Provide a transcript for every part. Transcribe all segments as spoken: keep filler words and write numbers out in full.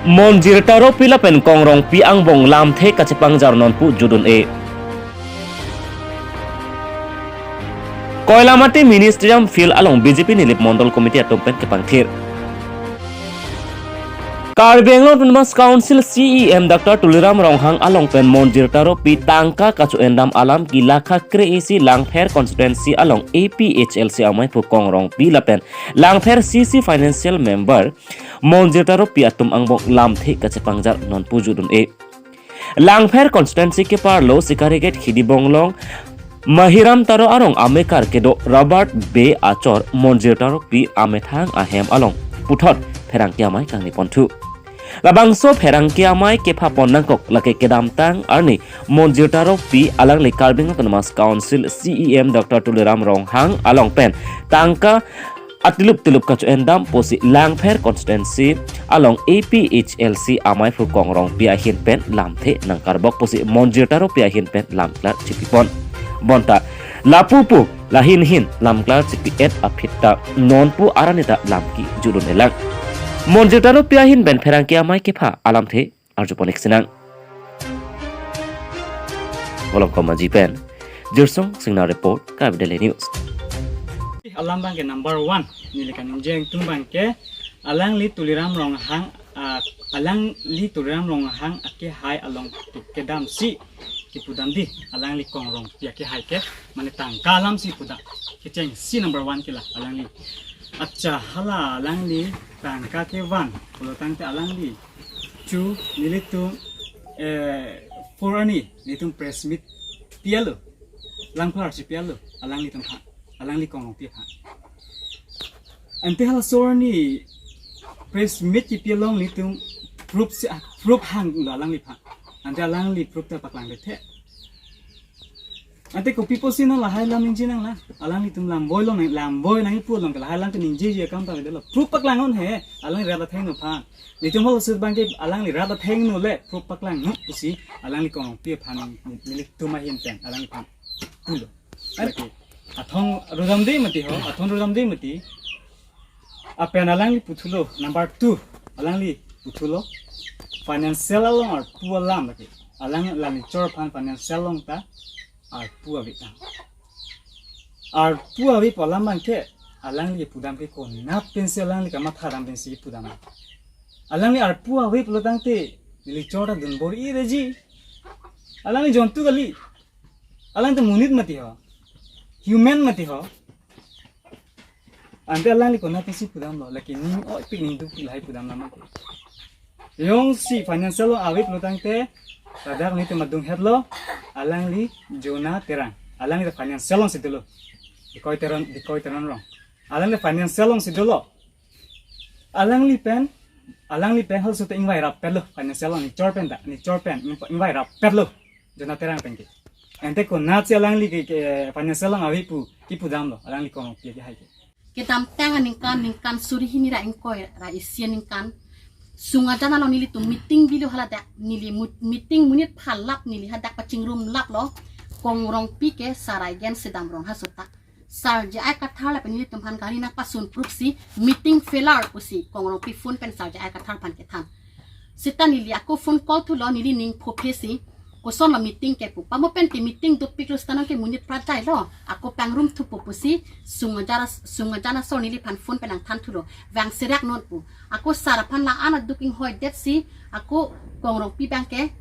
Monjir Taro Pi lapen Kongrongpi angbong lamthe kachepangjar non pu jut un-e. Koilamati Mini Stadium Field along B J P Nilip Mondol Committee atum pen kepangthir. Karbi Anglong Autonomous Council C E M Doctor Tuliram Ronghang along pen Monjir Taro Pi tangka kacho-endam alam ke lakha kre-isi Langpher constituency along A P H L C amei aphu Kongrongpi lapen Langpher C C financial member Monjir Taro Pi atum angbong lamthe kachepangjar non pu jut un-e. Langpher constituency keparlo Sikari Gate Khidi Bonglong Mahiram Taro arong amekar kedo Robert Bey achor Monjir Taro Pi amethang ahem along puthot pherangke amei kangni ponthu. Labangso pherangke amei kepha pon nangkok lake kedamtang arni Monjir Taro Pi alangli Karbi Anglong Autonomous Council C E M Doctor Tuliram Ronghang along pen tangka atilup tilup kacho-endam pusi Langpher constituency along A P H L C amei aphu Kongrongpi ahin pen lamthe nangkarbok pusi Monjir Taro Pi ahin pen lamklar chipi pon. Bonta lapu pu lahin hin lamklar chipi-et aphi ta non pu arani ta lam ke jut un-elang. Monjir Taro Pi ahin pen pherangke amei kepha alamthe arju pon-ik sinang. Volongkom Aji pen Jirsong Singnar report, Karbi Daily News. Alam abangke number one, neli kaningje ingtung abangke, alangli Tuliram Ronghang, ah, alangli Tuliram Ronghang akehai along kedamsi kepudam di, alangli Kongrongpi akehai ke, mane tangka alamsi pudam. Kechengsi number one ke la, alangli. Accha, hala alangli tangka kevan pulo tangte alangli chu nelitum, eh, four arni nelitum press meet pialo, langplar si pialo, alanglitum aphan, alangli Kongrongpi aphan. Ante hala four arni press meet kepi along nelitum proof si, ah, proof hanglo alangliphan. Ante alangli proof ta paklang dethe. Ante kopi pusi non lahai lam ningje nanglang? Alanglitum lam boi long, lam boi nangpu along ke lahai lam ke ningjeji akam ta delo. Proof paklang non he, alangli rat athengno aphan. Nelitum hol sut abangke alangli rat athengno le proof paklang non pusi alangli Kongrongpi aphan nelitum ahin pen alangliphan pulo. Lake athong rudam de mati ho, athong rudam de mati. Apen alangli puthulo, number two, alangli puthulo. Financial along arpu alam lake. Alang alangli chor aphan financial along ta arpu ave ta. Arpu ave pu alam abangke alangli pudam ke konat pensi alangli kamatha dam pensi pudam. Alangli arpu ave pulo tangte neli chor ta dunbor-ireji. Alangli jontu kali. Alangli ta monit mati ho. Human mati ho. Ante alangli konat pensi pudamlo, lake ning oi pik ning duk pik lahai pudam lama. Jongsi financial along ave pulo tangte, ladak nelitum adung hetlo, alangli Jona Terang. Alangli ta financial alongsi dolo. Dikoi Teron, Dikoi Teron rong. Alangli financial alongsi dolo. Alangli pen, alangli pen hal sute ingvai rapetlo, financial along neli chor pen ta, neli chor pen, ingvai rapetlo. Jona Terang pen ke. Ante konatsi alangli ke, ke financial along ave pu, kepudamlo, alangli Kongrongpi akehai ke. Kedamtang aningkan, ningkan suri hini ra ingkoi ra isi aningkan. Sungajan along nelitum meeting bilo haladak, neli mu-, meeting monit phalap neli hadak pachingrum laplo. Kongrongpi ke sarai gen sedam rong ha sota. Sar J I Kathar lapen nelitum aphan gari nangpasun proof si meeting failure pusi Kongrongpi phone pen Sar J I Kathar aphan kethan. Seta neli ako phone call thulo neli ning phophe si kosonlo meeting ke pu. Pamo pen ke meeting dopiklo seta nang ke monit pradai lo. Ako pangrum thupo pusi Sungajan as-, Sungajan asor neliphan phone pen nangthan thulo. Vang serak non pu. Ako sar aphan la-an aduk inghoidet si ako Kongrongpi abangke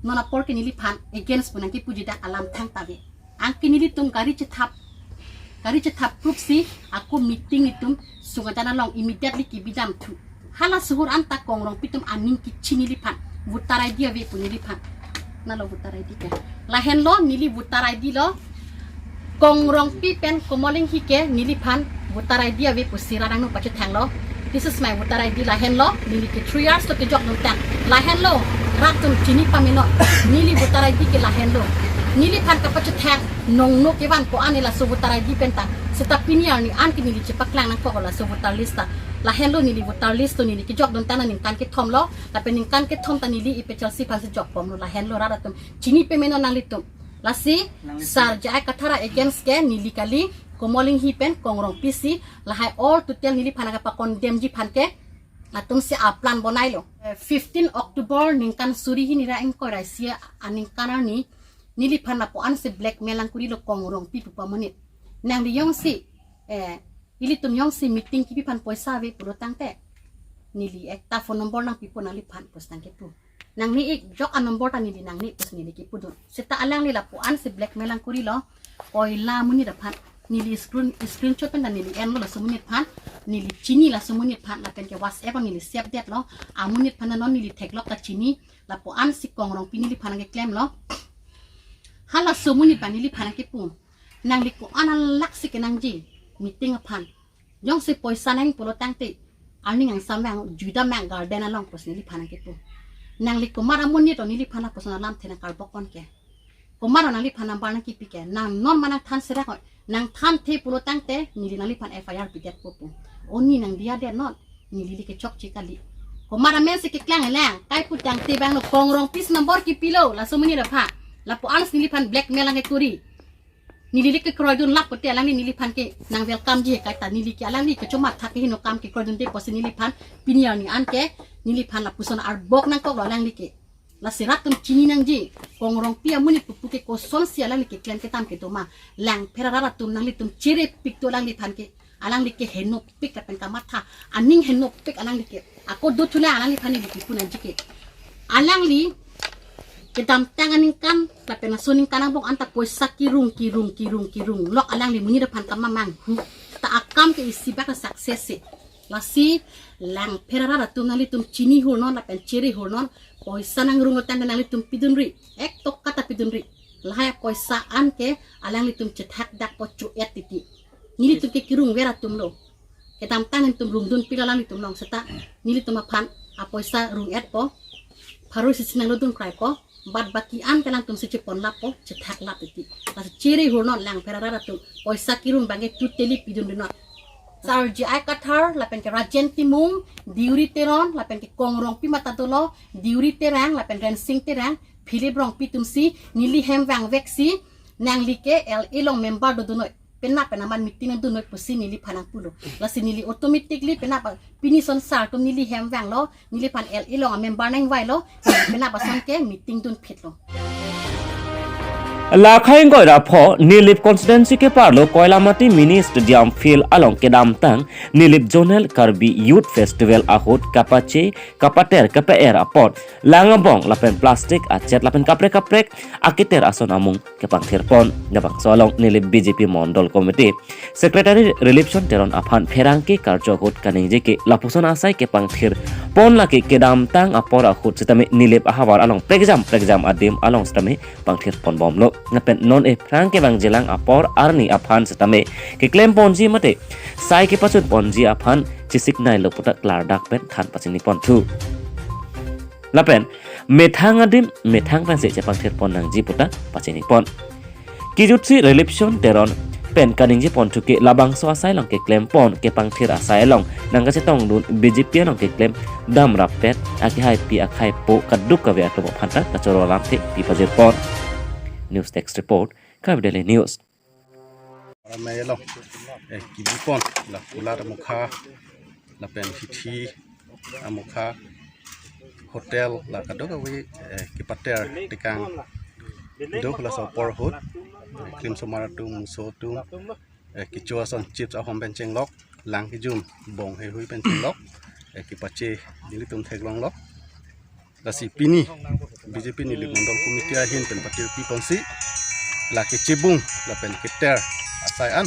non apor ke neliphan against pu nangkepuji dak alam thangta ave. Anke nelitum gari chethap, gari chethap proof si ako meeting itum Sungajan along immediately kebidam thu. Hala suhur anta Kongrongpi atum aning kichi neliphan. Voter I D ave pu neliphan. Nalo voter I D ke. Lahenlo neli voter I D lo. Kongrongpi pen Komolinghi ke neliphan voter I D ave pusi rat angno pachethanglo. This is my voter I D lahenlo, neli ke three years lo kejok nungtang. Lahenlo, rat atum chini pamelo, neli voter I D ke lahenlo. Neliphan kapachethang, nongno kevan ko-an laso voter I D pen ta. Seta pini arni an ke neli chepaklang nangkok laso voter list ta. Lahenlo neli voter list lo neli kejok nungtang aningkan kethom lo, lapen ningkan kethom ta neli A P H L C aphansi jokbomlo lahenlo rat atum. Chini pamelo nanglitum. Lasi, Sar J I Kathar against ke neli kali, Komolinghi pen Kongrongpi si, lahai all total neliphan kapacondemnji aphan ke, Latumsi aplan bonailo. Eh, fifteen October ningkan suri hini ra ingkoi ra isi aningkan arni neliphan lapu-ansi blackmail nangkorilo Kong Rongpi pu amonit. Nangli jongsi, eh, ilitum jongsi meeting kipi aphan poisa ave pulo tangte, neli ekta phone number nangpipo nangliphan pusi nangkipu. Nangne-ik, jok a-number ta neli nangne pusi neli kipudun. Seta alangli lapu-ansi blackmail nangkorilo. Koila amonit aphan. Neli screen, screenshot pen ta neli enlo laso amonit aphan. Neli chini laso amonit aphan. Lapen ke WhatsApp neli save detlo. Amonit aphan non neli theklong ta chini. Lapu-ansi Kong Rongpi neliphan keklemlo. Halaso amonit aphan neliphan kipu. Nangli ko-an alaksi kenangji meeting aphan. Jongsi poisa nang pulo tangte, arni angsam vang, juda mang garden along pusi neliphan kipu. Nangli komat amonit o neliphan lapuson alamthe nangkarbok pon ke. Komat o nangliphan number nangkipi ke. Nang non ma nangthan serak o. Nangthanthe pulo tangte, neli nangliphan F I R pidet po pu. O ne nangdiya det non. Nelili kechokche kali. Komat amensi keklang elang. Kai pu tangte bang lo Kong Rongpi's number kipilo. Laso amonit aphan. Lapu-ansi neliphan blackmail nangkekori. Nelili kekroidun lap pote alangli neliphan ke nang welcome ji kaita, neli ke alangli kechomat thak ke heno kam kekroidunde pusi neliphan pini arni an ke neliphan lapuson arbok nangkoklo alangli ke. Lasi rat atum chini nangji, Kong Rongpi amonit pupu ke kosonsi alangli keklem ketam kedo ma. Langpher arat atum nanglitum cherepik do alangliphan ke. Alangli ke henopik lapen kamatha, aning henopik alangli ke. Ako do thula alangliphan neli kipu nangji ke. Alangli kedamtang aningkan lapen laso aningkan angbong anta poisa kirung, kirung, kirung, kirung lok alangli amonit aphan kamamang hu. Ta akam ke isi bak success si. Lasi langpher arat atum nanglitum chini hurnon lapen chere hurnon, poisa nangrung otan nanglitum pidunri, ek toka ta pidunri. Lahai apoisa an ke alanglitum chethak dakpo, cho-et titi. Nelitum ke kirungver atum lo. Kedamtang nelitum rungdunpik alanglitum along seta nelitum aphan apoisa rung-etpo. Pharo isi si nanglodun kraipo. Bad baki an ke alangtumsi chepon lappo, chethak lap titi. Lasi chere hurnon langpher arat atum. Poisa kirung abang ke totally pidunri non. Sar J I Kathar, lapen ke Rajen Timung, Deuri Teron, lapen ke Kong Rongpi mata dolo, Deuri Terang, lapen Rensing Terang, Philip Rongpi atumsi neli hem vangveksi, nangli ke L A along member dodunoi. Penap pen aman meeting nangdunoi pusi neliphan nangpulo. Lasi neli automatically penap pini son sar atum neli hem vanglo, neliphan L A along amember nangvailo, penap ason ke meeting dunphitlo. Lakhai ingkoi ra pho Nilip constituency keparlo Koilamati Mini Stadium Field along kedamtang Nilip Zonal Karbi Youth Festival ahut kapache, kapater, kape-er apot lang abong lapen plastic achet lapen kaprek kaprek aketer ason amung kepangthirpon. Labangso along Nilip B J P Mondol Committee Secretary Rilipson Teron aphan pherangke karjo ahut kaningje ke lapuson asai kepangthirpon lake kedamtang apor ahut setame Nilip ahavar along prekjam prekjam adim along setame pangthirponbomlo. Lapen non ephrang kevangjilang apor arni aphan setame keklemponji mate sai kepachunponji aphan chesiknailo puta klardak pen than pachiniponthu. Lapen methang adim methang pensi chepangthirpon nangji puta pachinipon. Kijutsi Rilipson Teron pen kaningjeponthu ke labangso asai along keklempon kepangthir asai along nangkachetongdun B J P along keklem damrappet akehaipi akhaipo kadokave atum aphanta kachoro alamthe pipajirpon. News Desk Report, Karbi Daily News. Ramai lo, eh, kibipon, la kulat amukha, lapen hithi amukha, hotel, la kadokave, eh, kipater tekang do laso apor ahut, eh, klimsomar atum, muso atum, eh, kecho ason chips ahom pen chenglok, lang kejum, bong heihui pen chenglok, eh, kipache, nelitum theklonglo. Lasi pini B J P Nilip Mondol Committee ahin pen patirpiponsi, la kechebung lapen keter asai an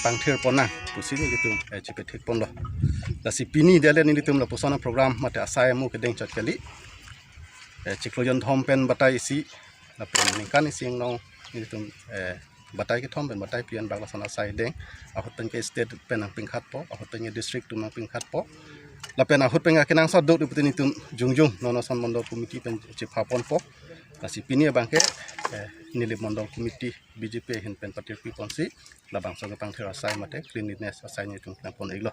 pangthirpon nang pusi nelitum, eh, chepethekponlo. Lasi pini dele nelitum lapuson aprogram mate asai amu kedeng chot kali. Eh, chiklo jonthom pen batai isi, lapen ningkan isi angnong nelitum, eh, batai kethom pen batai phli an bak lason asai deng. Ahut pen ke state pen nangpingkhatpo, ahut pen ke district atum nangpingkhatpo. Lapen ahut pen akenangsot do-ot pute nelitum jongjong non ason Mondol Committee pen chephaponpo. Lasi pini abang ke, eh, Nilip Mondol Committee B J P ahin pen patirpiponsi labangso kepangthir asai mate cleanliness asai nelitum klempon-iklo.